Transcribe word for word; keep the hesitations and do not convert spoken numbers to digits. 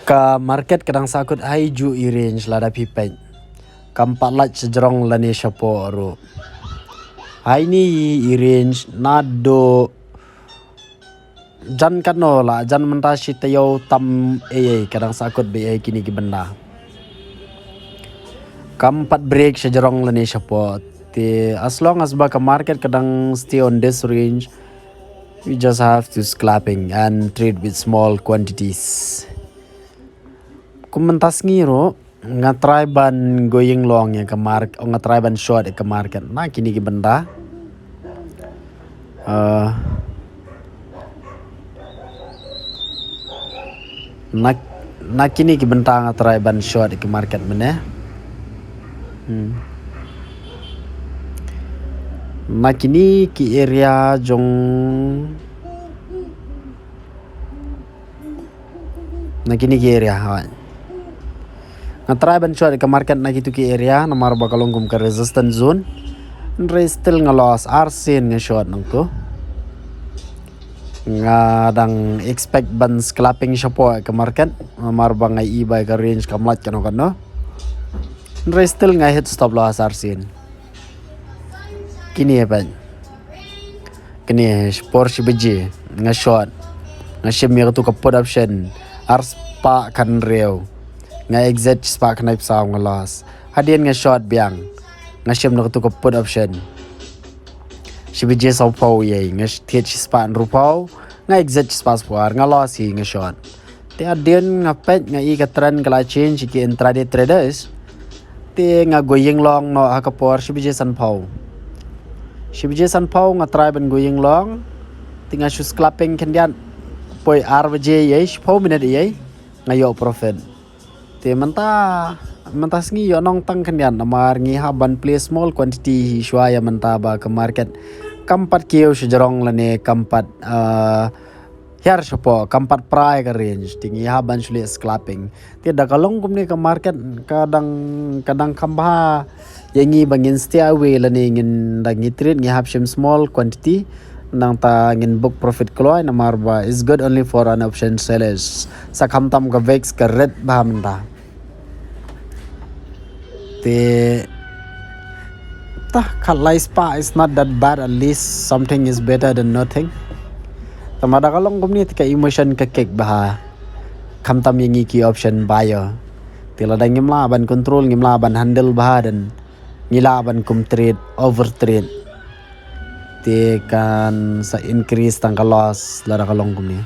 Ka market ka dang sahkut ha iju i range lada phi peit. Kam pat lait sha jrong lane shapoh ruh. Ha ine i range naduh jan katno la jan mynta shi taïew tam ei ei ka dang sahkut bha ei kine ki bynda. Kam pat break sha jrong lane shapoh. Te as long as ba ka market ka dang stay on this range, we just have to scalping and trade with small quantities. Kum mynta sngi ruh nga try ban going long ïa ka market, nga try ban short ïa ka market na kine ki bynda. Uh, na, na kine ki bynta nga try ban short ïa ka market mynne. Hmm. Na kine ki area jong Na kine ki area hoi. Nga try ban short ka market na kitu ki area namar ba ka long kum ka resistance zone. Hynrei still nga loss arsien nga short nangtu. Nga dang expect ban scalping shapoh ka market namar ba nga i ba ka range kam lait kano kano. Hynrei still nga hit stop loss arsien. Kine pat. Kine por shi baje nga short. Nga shim ïa katu ka put option ar spah khathynriew. Nga exit shi spah khyndaiphew saw nga loss. Hadien nga short biang. Nga shim na katu ka put option. Shi baje sawphew ïa nga thied shi spah hynriewphew. Nga exit shi spah sawphew ar nga loss hi nga short. Te hadien nga peit nga i ka trend ka la change ki intraday traders. Te nga going long noh ha ka por shi baje sanphew. Shi baje sanphew nga try ban going long. Te nga shu scalping khyndiat. Poi ar baje ïa shiphew minit ïa nga ïoh profit. Te mynta mynta sngi ïoh nongtang khyndiat namar ngi hap ban play small quantity hi shuwa ïa mynta ba ka market kam pat kiew sha jrong lane kam pat uh, hiar shapoh kam pat prai ka range te ngi hap ban shu leh scalping. Te da ka long kumne ka market ka dang ka dang kham bha ïa ngi ba ngin stay away lane ngin da ngi trade ngi hap shim small quantity. Nangta ngin book profit kloi namar ba is good only for an option sellers. Sa khamtam ka vex ka ret bha mynta. Te tah khatlai spah is not that bad, at least something is better than nothing. Tama da ka long kumne te ka emotion ka kick bha. Khamtam ïa ngi ki option buyer. Te lada ngim lah ban control ngim lah ban handle bha dan ngi lah ban kum trade over trade. Te kan sa increase tang ka loss lada ka long kumne.